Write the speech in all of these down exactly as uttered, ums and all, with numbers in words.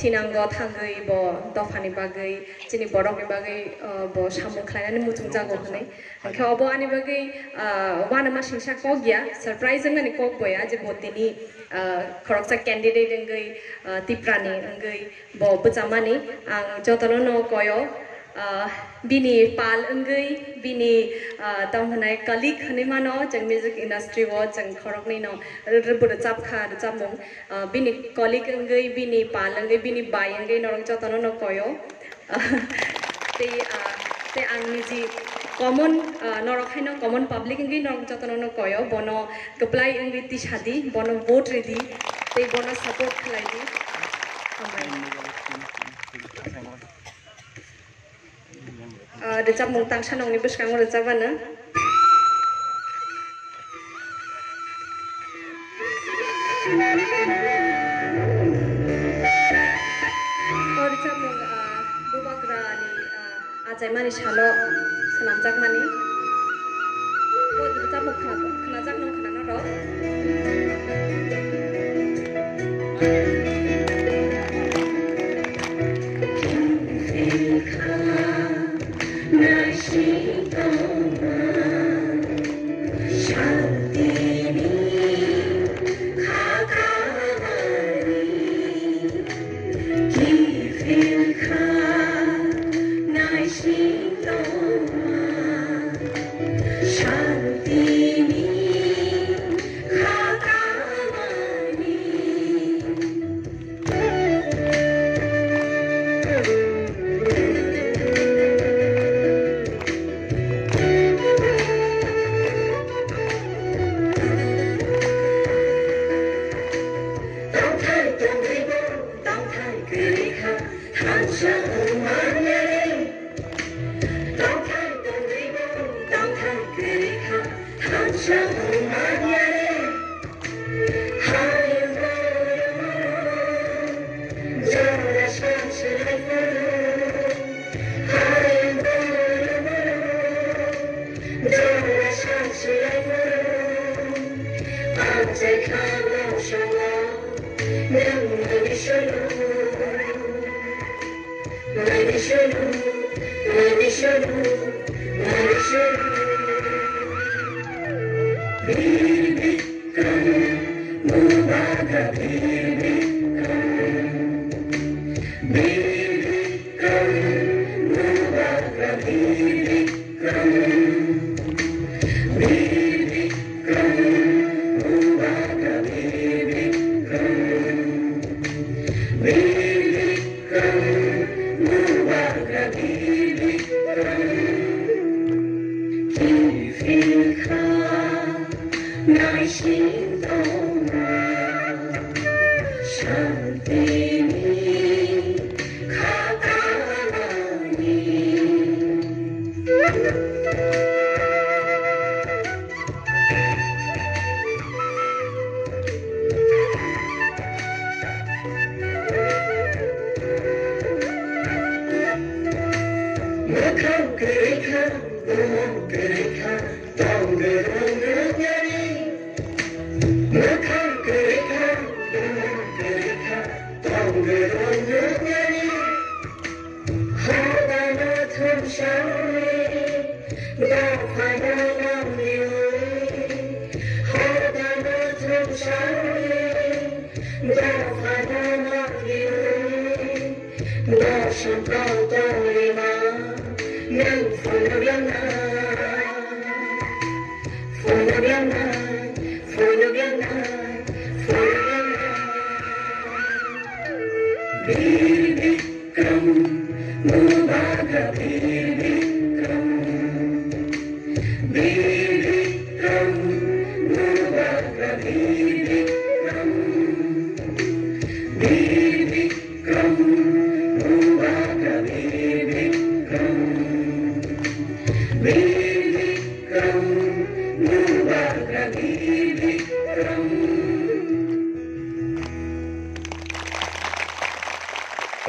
Sinango thangwi bo dophani bagwi, chini borokni bagwi, uh, bo samung khlainani muchungjago hwnwi. Hwnkhe obo ani bagwi, uh, uanama singsa kok ya, surprise wngnani kok bo ya, je bo tini, uh, khoroksa candidate wngwi, uh, Tiprani wngwi bo bwchamani. Ang jotono no koyo, uh, bini pal wngwi, bini, uh, tamo hwnai colleague hwnwi mano, chwng music industry o chwng khoroknwi no rw-, rw-, bo rwchap kha, rwchapmung. Ah, bini colleague wngwi, bini pal wngwi, bini bai wngwi norok jotono no koyo. Tei, ah, tei ang niji common, ah, norok haino common public wngwi norok jotono no koyo. Bono kwplai wngwi tisadi, bono vote ridi, tei bono support khlaidi. Hambai. Ah, rwchapmung tangsa nongni bwskango rwchapmano. O rwchapmung, ah, bubagrani, ah, achaimani salo swnamjakmani. O rwchapmung khna-, khnajak nung khna norok.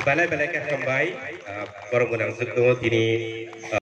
Belai belai khe hambai, ah, borok gwnang jwk tongo tini, ah,